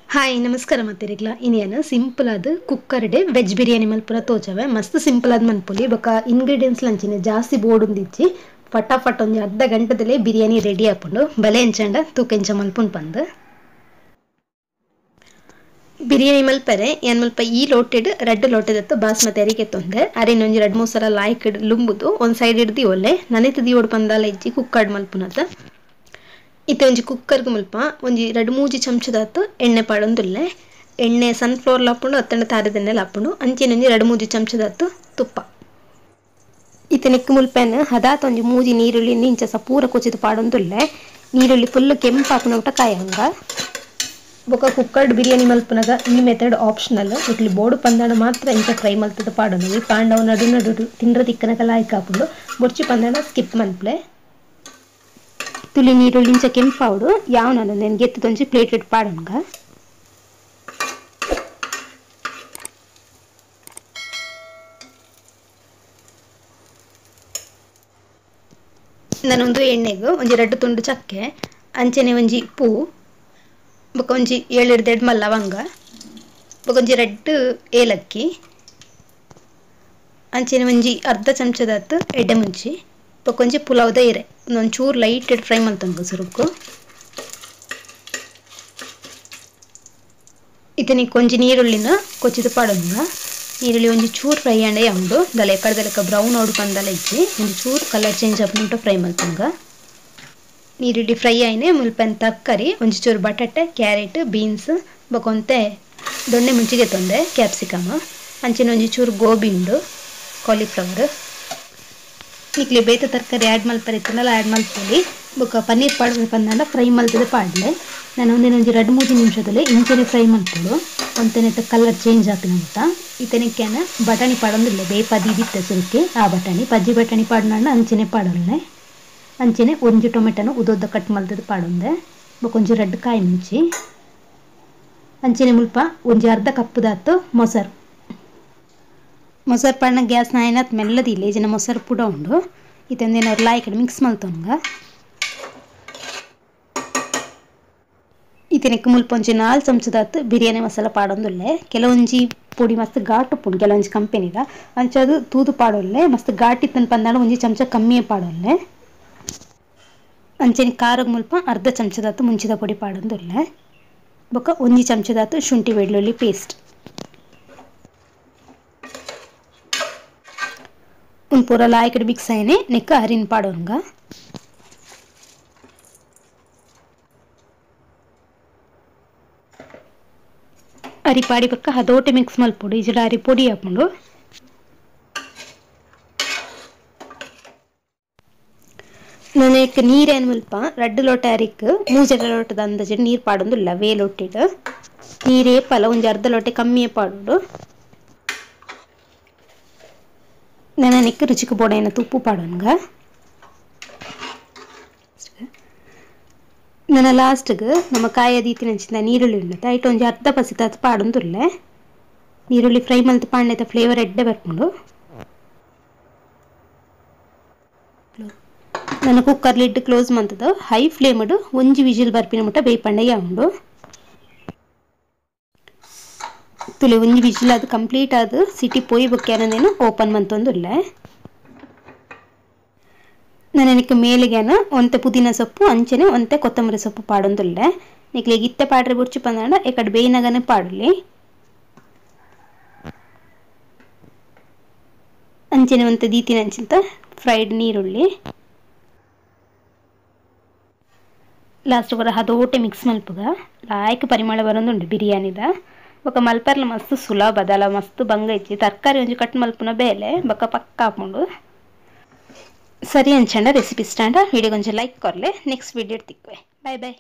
Hi ನಮಸ್ಕಾರ ಮತ್ತೆರಿಗ್ಲ ಇನ್ನೇನು simple ಆದ ಕುಕ್ಕರ್ ಡೆ ವೆಜ್ ಬಿರಿಯಾನಿ ಮಲ್ಪುನ ತೋಚವೆ ಮಸ್ತ್ ಸಿಂಪಲ್ ಆದ ಮನ್ಪುಲಿ ಬೊಕ ಇಂಗ್ರೀಡಿಯೆಂಟ್ಸ್ ಲಂಚಿನ ಜಾಸ್ತಿ ಬೋಡುಂದಿಜ್ಜಿ ಫಟಾಫಟ್ ಒಂಜಿ ಅರ್ಧ ಗಂಟೆದಲ್ಲೇ ಬಿರಿಯಾನಿ ರೆಡಿ ಆಪುಂಡು ಬಲೆ ಎಂಚಂಡ ತೂಕೆಂಚ ಮಲ್ಪುನ್ ಪಂದ್ ಬಿರಿಯಾನಿ ಮಲ್ಪರೆ ಏನ್ ಮಲ್ಪ ಈ ಲೋಟೆಡ್ ರೆಡ್ ಲೋಟೆದತ್ತು ಬಾಸ್ಮತಿ ಅರಿಗೆ ತೊಂದೆ ಅರಿನ ಒಂಜಿ ರಡ್ಡ್ ಮೂರು ಸಲ ಲಾಯ್ಕ್ ಲುಂಬುದು ಒಂದ್ ಸೈಡ್ ಹಿಡ್ದಿ ಒಲ್ಲೆ ನನಿತ ದಿಯೋಡು ಪಂದಾಲ ಇಜ್ಜಿ ಕುಕ್ಕರ್ಡ್ ಮಲ್ಪುನತ ಇತ್ತೆ ಒಂಜಿ ಕುಕ್ಕರ್ಗ್ ಮುಲ್ಪ ಒಂಜಿ ರಡ್ಡ್ ಮೂಜಿ ಚಮಚದಾತ್ ಎಣ್ಣೆ ಪಾಡೊಂದುಲ್ಲೆ ಎಣ್ಣೆ ಸನ್ಫ್ಲವರ್ ಲಾಪುಂಡು ಅತ್ತಂಡ ತಾರೆದೆಣ್ಣೆ ಲಾಪುಂಡು ಅಂಚೆನೆ ಒಂಜಿ ರಡ್ಡ್ ಮೂಜಿ ಚಮಚದಾತ್ ತುಪ್ಪ ಇತ್ತೆ ನೆಕ್ಕ್ ಮುಲ್ಪೆನ್ ಹದಾತ್ ಒಂಜಿ ಮೂಜಿ ನೀರುಳ್ಳಿ ಇಂಚ ಪೂರ ಕೊಚಿದ್ ಪಾಡೊಂದುಲ್ಲೆ ನೀರುಳ್ಳಿ ಫುಲ್ ಕೆಂಪಾಪುನ ಮುಟ ಕಾಯಂಗ ಬೊಕ ಕುಕ್ಕರ್ಡ್ ಬಿರಿಯಾನಿ ಮಲ್ಪುನಗ ಈ ಮೆಥಡ್ ಆಪ್ಷನಲ್ ಇಟ್ಲಿ ಬೋಡು ಪಂದಾಣ ಮಾತ್ರ ಇಂಚ ಫ್ರೈ ಮಲ್ತದ ಪಾಡೊಂದು ಈ ಪಾಂಡವ ನಡು ನಡು ತಿಂಡ್ರ ತಿಕ್ಕನಗ ಲಾಯ್ಕ್ ಆಪುಂಡು ಬೊರ್ಚಿ ಪಂದಾಣ ಸ್ಕಿಪ್ ಮನ್ಪ್ಲೆ ತುಲಿ ನೀರುಳ್ಳಿ ಇಂಚ ಕೆಂಪಾವುಡು ಯಾವ ನಾನು ನೆನ್ಗೆ ಎತ್ತದೊಂಜಿ ಪ್ಲೇಟ್ ಇಟ್ಟು ಪಾಡೋಣ ನಾನೊಂದು ಎಣ್ಣೆಗು ಒಂಜಿ ರಡ್ಡು ತುಂಡು ಚಕ್ಕೆ ಅಂಚೆನೆ ಒಂಜಿ ಪೂ ಬೊಕ ಒಂಜಿ ಏಳೆಡ್ದು ಎಡ್ಮ ಲವಂಗ ಬೊಕ ಒಂಜಿ ರಡ್ಡು ಏಲಕ್ಕಿ ಅಂಚೆನೆ ಒಂಜಿ ಅರ್ಧ ಚಮಚದಾತ್ ಎಡ್ಡೆ ಮುಂಚಿ ಬೊಕ ಒಂಜಿ ಪುಲಾವ್ದ ಇರೆ ಒಂಚೂರು ಲೈಟ್ ಫ್ರೈ ಮಲ್ತೊಂಗ ಸುರುಕು ಇತ್ತೆ ಒಂಜಿ ನೀರುಳ್ಳಿನ ಕೊಚ್ಚಿದ ಪಾಡೊಂಗ ನೀರುಳ್ಳಿ ಒಂಜಿ ಚೂರು ಫ್ರೈ ಆಂಡ ಉಂಡು ದಲ ಎಕ್ಕಡದಲಕ ಬ್ರೌನ್ ಓಡು ಪಂದಲ ಇಜ್ಜಿ ಒಂಜಿ ಚೂರು ಕಲರ್ ಚೇಂಜ್ ಆಪುಂಡು ಫ್ರೈ ಮಲ್ತೊಂಗ ನೀರುಳ್ಳಿ ಫ್ರೈ ಆಯ್ನೆ ಮುಲ್ಪನ್ ತರಕಾರಿ ಒಂಜಿ ಚೂರು ಬಟಾಟೆ ಕ್ಯಾರೆಟ್ ಬೀನ್ಸ್ ಬೊಕ ಒಂತೆ ದೊಣ್ಣೆ ಮುಂಚಿಗೆ ತೊಂದೆ ಕ್ಯಾಪ್ಸಿಕಮ್ ಅಂಚೆನೆ ಒಂಜಿ ಚೂರು ಗೋಬಿ ಉಂಡು ಕಾಲಿಫ್ಲವರ್ ನಿಕ್ಲೆ ಬೇತೆ ತರಕಾರಿ ಆ್ಯಡ್ ಮಲ್ಪರೆ ಇತ್ತಂಡಲ ಆ್ಯಡ್ ಮಲ್ಪೊಲಿ ಬೊಕ ಪನ್ನೀರ್ ಪಾಡ್ರೆ ಪಂದಾಂಡ ಫ್ರೈ ಮಲ್ತದ ಪಾಡ್ಲೆ ನಾನು ಒಂದೇನು ಒಂಜಿ ರಡ್ಡ್ ಮೂಜಿ ನಿಮಿಷದಲ್ಲಿ ಇಂಚೆನೆ ಫ್ರೈ ಮಲ್ಪೊಡು ಒಂತೆನೆತ್ತ ಕಲರ್ ಚೇಂಜ್ ಆಪಿನ ಮುಟ್ಟ ಇತ್ತನೆಕ್ಕೆನ ಬಟಾಣಿ ಪಾಡೊಂದಿಲ್ಲ ಬೇಪದಿದಿತ್ತೆ ಸುರುಕ್ಕೆ ಆ ಬಟಾಣಿ ಪಜ್ಜಿ ಬಟಾಣಿ ಪಾಡ್ನಂಡ ಅಂಚೆನೆ ಪಾಡೊಲ್ಲೆ ಅಂಚೆನೆ ಒಂಜಿ ಟೊಮೆಟೊನು ಉದೊದ್ದ ಕಟ್ ಮಲ್ತದ ಪಾಡೊಂದೆ ಬೊಕ ಒಂಜಿ ರಡ್ಡ್ ಕಾಯಿ ಮುಂಚಿ ಅಂಚೆನೆ ಮುಲ್ಪ ಒಂಜಿ ಅರ್ಧ ಕಪ್ಪುದಾತು ಮೊಸರು ಮೊಸರು ಪಾಡ್ನ ಗ್ಯಾಸ್ ನಾಯನಾತ್ ಮೆಲ್ಲದಿಲ್ಲ ಜನ ಮೊಸರು ಪುಡ ಉಂಡು ಇತ್ತೊಂದೇನಾರು ಲಾಯ್ಕಡೆ ಮಿಕ್ಸ್ ಮಲ್ತೊಂಗ ಇತ್ತನೆಕ್ ಮುಲ್ಪ ಒಂಜಿ 4 ಚಮಚದಾತ್ ಬಿರಿಯಾನಿ ಮಸಾಲ ಪಾಡೊಂದುಲ್ಲೆ ಕೆಲವೊಂಜಿ ಪೊಡಿ ಮಸ್ತ್ ಘಾಟ್ ಉಪ್ಪುಂಡು ಕೆಲವೊಂಜಿ ಕಂಪೆನಿದ ಅಂಚ ಅದು ತೂದು ಪಾಡೊಲ್ಲೆ ಮಸ್ತ್ ಘಾಟ್ ಇತ್ತನ್ ಪಂದಾಂಡ ಒಂಜಿ ಚಮಚ ಕಮ್ಮಿಯೇ ಪಾಡೊಲ್ಲೆ ಅಂಚೆನೆ ಖಾರಗ್ ಮುಲ್ಪ ಅರ್ಧ ಚಮಚದಾತ್ ಮುಂಚಿದ ಪೊಡಿ ಪಾಡೊಂದುಲ್ಲೆ ಬೊಕ ಒಂಜಿ ಚಮಚದಾತ್ ಶುಂಠಿ ಬೆಳ್ಳುಳ್ಳಿ ಪೇಸ್ಟ್ ಉಂದು ಪೂರ ಲಾಯ್ಕಡೆ ಮಿಕ್ಸ್ ಆಯ್ನೆ ನೆಕ್ ಅರಿನ್ ಪಾಡೊಂಗ ಅರಿ ಪಾಡಿ ಪಕ್ಕ ಹದೋಟೆ ಮಿಕ್ಸ್ ಮಲ್ಪೊಡು ಇಜಡ ಅರಿ ಪೊಡಿ ಆಪುಂಡು ನನಕ್ಕೆ ನೀರೇನು ಮುಲ್ಪ ರಡ್ಡು ಲೋಟ ಅರಿಕ್ ಮೂಜೆರಡು ಲೋಟದ ಅಂದಾಜು ನೀರು ಪಾಡೊಂದುಲ್ಲ ವೇ ಲೋಟಿಡ್ ನೀರೇ ಪಲ ಒಂಜಿ ಅರ್ಧ ಲೋಟೆ ಕಮ್ಮಿಯೇ ಪಾಡೋಡು ನೆನಕ್ಕೆ ರುಚಿಗೆ ಬೋಡೈನ ತುಪ್ಪು ಪಾಡೋನ್ಗ ನನ್ನ ಲಾಸ್ಟ್ಗೆ ನಮ್ಮ ಕಾಯ ದೀತಿನಂಚಿನ ನೀರುಳ್ಳಿ ಉಂಡತೆ ಐಟ್ ಒಂಜಿ ಅರ್ಧ ಪಸಿತಾತ್ ಪಾಡೊಂದುಲ್ಲೆ ನೀರುಳ್ಳಿ ಫ್ರೈ ಮಲ್ತ್ ಪಾಡ್ನೆತ ಫ್ಲೇವರ್ ಎಡ್ಡೆ ಬರ್ಪುಂಡು ನನ್ನ cooker lid close ಮಂತದ high ಫ್ಲೇಮ್ಡ್ ಒಂಜಿ ವಿಜಿಲ್ ಬರ್ಪಿನ ಮುಟ್ಟ ಬೇಯ್ಪಂಡೆಗೆ ಉಂಡು ತುಲಿ ಒಂಜಿ ವಿಜಿಲ್ ಅದು ಕಂಪ್ಲೀಟ್ ಆದ ಸಿಟಿ ಪೋಯಿ ಬೊಕ್ಯಾನಂದೇನು ಓಪನ್ ಮಂತೊಂದುಲ್ಲೆ ನನಕ್ಕೆ ಮೇಲಿಗೆನ ಒಂತೆ ಪುದೀನ ಸೊಪ್ಪು ಅಂಚೆನೆ ಒಂತೆ ಕೊತ್ತಂಬರಿ ಸೊಪ್ಪು ಪಾಡೊಂದುಲ್ಲೆ ನಿಕ್ಲೆಗ್ ಇತ್ತೆ ಪಾಡ್ರೆ ಬುರ್ಚಿ ಪಂದಾಂಡ ಎಕಡೆ ಬೇಯ್ನಗನೆ ಪಾಡೊಲಿ ಅಂಚೆನೆ ಒಂತೆ ದೀತಿನ ಅಂಚಿಂತ ಫ್ರೈಡ್ ನೀರುಳ್ಳಿ ಲಾಸ್ಟ್ ಬರ ಹದೋಟೆ ಮಿಕ್ಸ್ ಮಲ್ಪುಗ ಲಾಯ್ಕ್ ಪರಿಮಳ ಬರೊಂದುಂಡು ಬಿರಿಯಾನಿದ ಬೊಕ ಮಲ್ಪರ್ಲ ಮಸ್ತ್ ಸುಲಭ ದಲ ಮಸ್ತ್ ಬಂಗ ಇಜ್ಜಿ ತರಕಾರಿ ಒಂಜಿ ಕಟ್ ಮಲ್ಪುನ ಬೇಲೆ ಬೊಕ ಪಕ್ಕ ಆಪುಂಡು ಸರಿ ಅಂಚಂಡ ರೆಸಿಪಿ ಸ್ಟ್ಯಾಂಡ ವಿಡಿಯೋ ಒಂಜಿ ಲೈಕ್ ಕೊರ್ಲೆ ನೆಕ್ಸ್ಟ್ ವಿಡಿಯೋ ತಿಕ್ಕುವೆ ಬಾಯ್ ಬಾಯ್.